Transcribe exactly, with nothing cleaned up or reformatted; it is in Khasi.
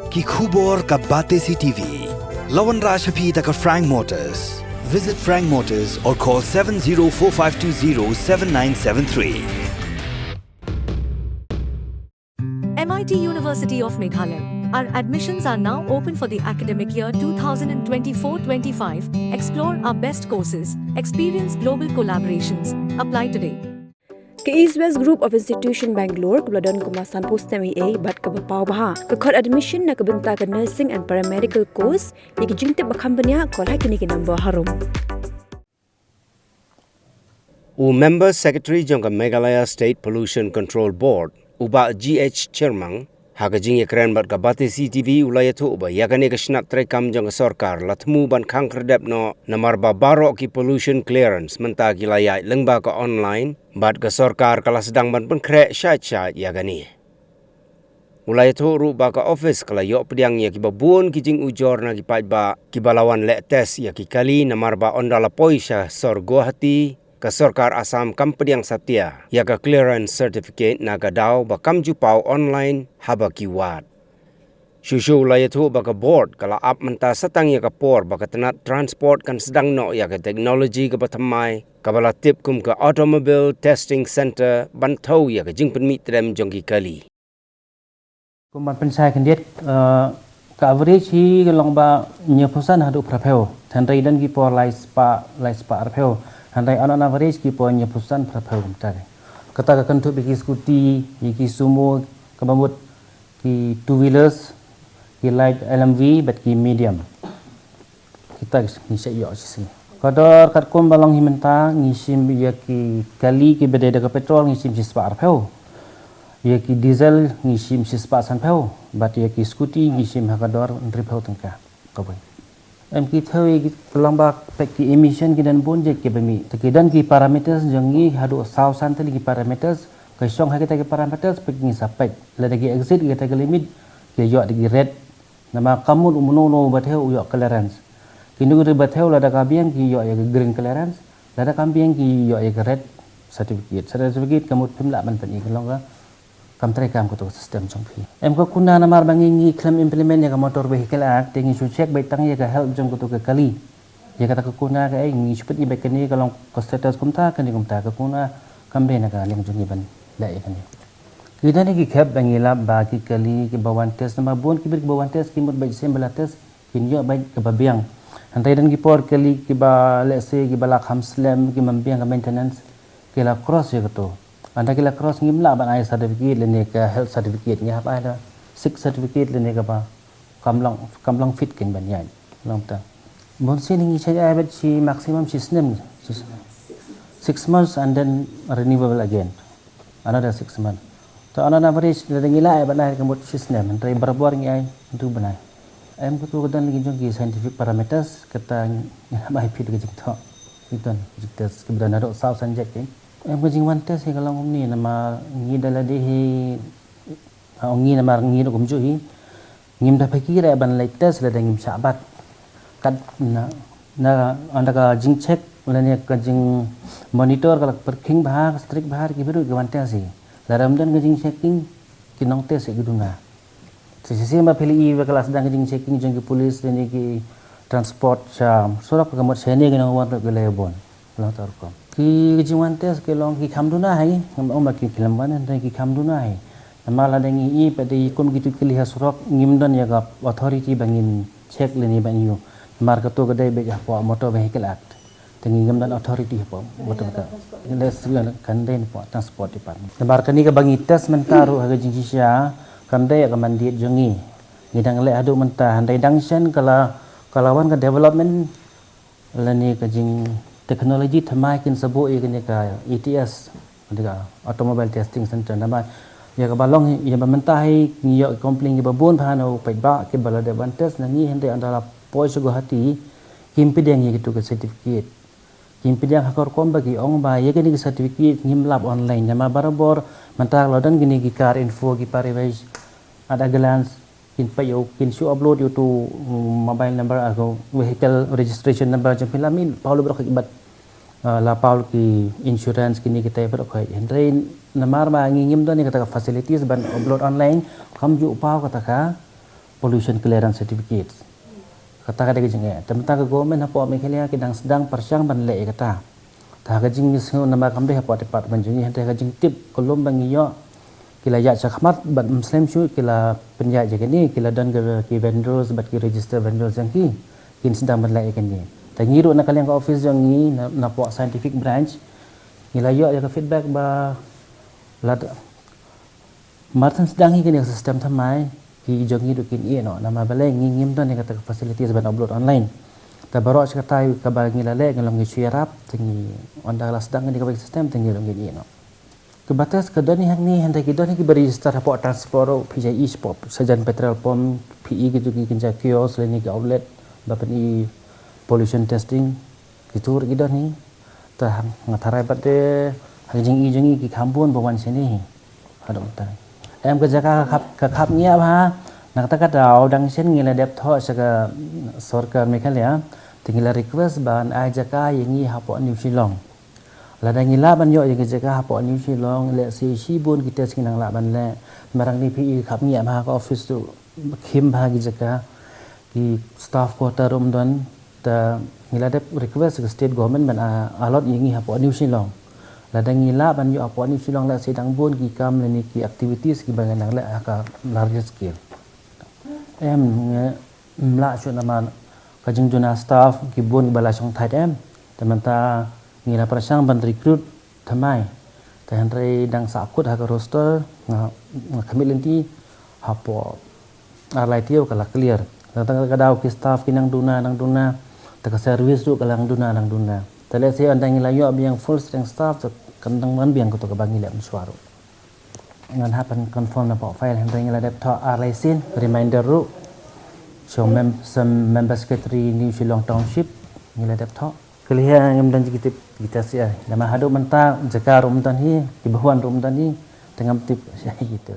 Ki khubor ka Batesi T V. La wanrah sha phi da ka Frank Motors. Visit Frank Motors or call seven zero four five two zero seven nine seven three. M I T University of Meghalaya. Our admissions are now open for the academic year two thousand twenty-four twenty-five. Explore our best courses, experience global collaborations. Apply today. Ka East West Group of Institution Bangalore kaba la don kumba sanphew snem eiei bad kaba paw bha ka khot admission na ka bynta ka nursing and paramedical course. Ïa ki jingtip ba kham bniah, call ha kine ki number harum. U Member Secretary jong ka Meghalaya State Pollution Control Board, u Bah G H Chyrmang, ha ka jingïakren bad ka Batesi T V u la ïathuh ba ïa kane ka shnat treikam jong ka sorkar la thmu ban khang khyrdep noh namar ba baroh ki pollution clearance mynta ki la ïaid lyngba ka online bad ka sorkar ka la sdang ban pynkhreh shait shait ïa kane. U la ïathuh ruh ba ka office ka la ïoh pdiang ïa kiba bun ki jingujor na ki paidbah kiba la wan leh test ïa ki kali namar ba ynda la poi sha sor Guwahati, ka sorkar Assam kam pdiang satia ïa ka clearance certificate na ka daw ba kam ju paw online haba ki wad. Shuh shuh u la ïathuh ba ka board ka la ap mynta sa tang ïa ka por ba ka tnat transport kan sdang noh ïa ka technology kaba thymmai kaba la tip kum ka Automobile Testing Center ban thew ïa ka jingpynmih trem jong ki kali. Kum ban pynshai khyndiat, eh, ka average hi ka long ba hynñiewphew san haduh phraphew. Hynrei don ki por lai spah, lai spah arphew. Hynrei on, on average ki por hynñiewphew san phraphew kumta. Kata ka kynthup ïa ki scooty, ïa ki sumo, kaba mut ki two wheelers, ki light L M V bad ki medium. Kita ngi shah ïoh shisien. Ka dor katkum ba long hi mynta ngi shim ïa ki kali kiba dei da ka petrol ngi shim shispah arphew. Ïa ki diesel ngi shim shispah sanphew. Bad ïa ki scooty ngi shim ha ka dor hynriewphew tyngka. Kawei. Em, ki thew ïa ki, ka long ba peit ki emission ki don bun jait kiba mih. Te ki don ki parameters jong ngi haduh saw san tylli ki parameters. Ka shong ha kita ki parameters peit ngi sa peit. Lada ki exceed kita ki limit ki ïoh da ki red. Namar ka mut u mano mano ba thew u ïoh clearance. Kine ki ba thew lada ka biang ki ïoh ïa ka green clearance, lada kam biang ki ïoh ïa ka red certificate. Certificate ka mut phim lah ban pyni ka long ka kam treikam kato ka system jong phi. Em, ka kuna namar ba ngi ngi khlem implement ïa ka Motor Vehicle Act te ngi shu check beit tang ïa ka health jong kato ka kali. Ïa kata ka kuna ka, eh, ngi shu pyni beit kane ka long ka status kumta, kane kumta, ka kuna kam dei na ka liang jong ngi ban leh ïa kane. Ki don ki khep ba ngi lap ba ki kali kiba wan test, namar bun ki briew kiba wan test ki mut beit shisien ba la test kin ïoh beit kaba biang. Hynrei don ki por kali kiba, let's say, kiba la kham slem, ki ym biang ka maintenance, ki la cross ïa kato. Ynda ki la cross ngim lah ban ai certificate lane ka health certificate, ngi hap ai da sick certificate lane kaba kam long, kam long fit kin ban ïaid. Long ta. Bun sien ngi shait ai beit shi maximum shi snem. Shi six months and then renewable again. Another six months. To, on an average, lada ngi lah ai ban ai ka mut shi snem, hynrei barabor ngi ai hynriew bnai. Em, kato ka don la ki jong ki scientific parameters, kata ngi hap ai phi da ka jingthoh. Ki don ki jingtest kiba don haduh saw san jait ki. Em, ka jingwan test hi ka long kumne, namar ngi da lade hi, ha, ong ngi namar ngi ruh kumjuh hi. Ngim da phai ki re ban leit test lada ngim shah bat. Kat na, na, ynda ka jingcheck lane ka jingmonitor ka la pyrkhing bha, ka strict bha, ki briew ki wan test hi. Lada ym don ka jingchecking, ki nong test hi ki duna. Te shisien ba phi la i ba ka la sdang ka jingchecking jong ki police lane ki transport sha surok, ka mut shane ki nong wan ruh ki la ïa bun. Long ta rukom. Ki jingwan test ki long ki kham duna hi, ngam ong ba ki khlem wan, hynrei ki kham duna hi. Namar lada ngi i pat de kum kitu ki kali ha surok ngim don ïa ka authority ba ngin check lane ba ngin ïoh. Namar kato ka dei beit hapoh Motor Vehicle Act. Te ngi ngim don authority hapoh Motor Vehicle Act. Ngi dei sila kan dei hapoh Transport Department. Namar kane kaba ngi test mynta ruh ha ka jingshisha kam dei ïa ka mandate jong ngi. Ngi dang leh haduh mynta, hynrei dang shen ka la, ka la wan ka development lane ka jing technology thymmai kin sa buh ïa kane ka A T S, kane ka Automobile Testing Center, namar ïa kaba long hi, ïa ba mynta hi ngi ïoh complain kiba bun bha na u paidbah kiba la dep ban test na ngi, hynrei ynda la poi sha Guwahati kim pdiang ïa kito ka certificate. Kim pdiang ha ka rukom ba ki ong ba ïa kane ka certificate ngim lap online, namar barabor mynta la don kine ki car info, ki parish at a glance, kin peit ïa u, kin shu upload ïa uto u mobile number, ah, ka vehicle registration number jong phi, la mih paw leh baroh ki bat, ah, la paw ki insurance kine kita baroh ki. Hynrei namar ba ngi ngim don ïa kata ka facilities ban upload online, kam ju paw kata ka pollution clearance certificates. Kata ka dei ka jingeh. Te mynta ka government hapoh Meghalaya ki dang sdang pyrshang ban leh ïa kata. Te ha ka jingsngew namar kam dei hapoh department jong ngi, hynrei ha ka jingtip ka lum ba ngi ïoh, ki la ïaid shakhmat bad ym slem shuh ki la pynïaid ïa kane, ki la don ki vendors bad ki register vendors jong ki, kin sdang ban leh ïa kane. Te ngi ruh na ka liang ka office jong ngi, na, napoh scientific branch, ngi la ïoh ïa ka feedback ba lada mar sdang hi kane ka system thymmai, ki jong ngi ruh kin ïeh noh, namar balei ngi ngim don ïa kata ka facilities ban upload online. Te baroh shi katta kaba ngi la leh ngi long ngi shu ïarap, te ngi, ynda la sdang kane ka system te ngi ruh ngin ïeh noh. Kaba test ka don hi hangne, hynrei ki don hi kiba register hapoh transport ruh, phi ïohi shapoh shajan petrol pump, phi ïohi ki jong ki kynja kiosk lane ki outlet ba pyni pollution testing, kito ruh ki don hi. Te nga tharai pat de ha ka jingïohi jong ngi ki kham bun ba wan shane hi. Haduh mynta em ka jaka ka khap, ka khapngiah bha. Na kata ka daw dang shen ngi la dep thoh sha ka sorkar Meghalaya, te ngi la request ban ai jaka ïa ngi hapoh New Shillong. Lada ngi lah ban ïoh ïa ka jaka hapoh New Shillong, lehse shibun ki test ngi nang lah ban leh. Namar hangne phi ïohi khapngiah bha, ka office ruh khim bha ki jaka, ki staff quarter ruh ym don. Te ngi la dep request ka state government ban, ah, allot ïa ngi hapoh New Shillong. Lada ngi lah ban ïoh hapoh New Shillong, lehse dang bun ki kam lane ki activities kiba ngi nang leh ha ka larger scale. Em, ngi ym lah shuh namar ka jingduna staff ki bun kiba la shong thait em. Te mynta ngi la pyrshang ban recruit thymmai. Te hynrei dang sahkut ha ka roster, nga, nga khmih lynti, hapoh ar lai taïew ka la clear. Te tang ka daw ki staff ki nang duna, nang duna, te ka service ruh ka la nang duna, nang duna. Te lehse ynda ngi la ïoh biang full strength staff, te kan dang wan biang kato kaba ngi leh mynshuwa ruh. Ngan hap ban confirm napoh file, hynrei ngi la dep thoh ar lai sien reminder ruh sha mem-, sha member secretary New Shillong Township, ngi la dep thoh. Kylli hi ngim don jingtip kita shuh, namar haduh mynta jaka ruh ym don hi, kiba wan ruh ym don hi, te ngam tip shuh kita.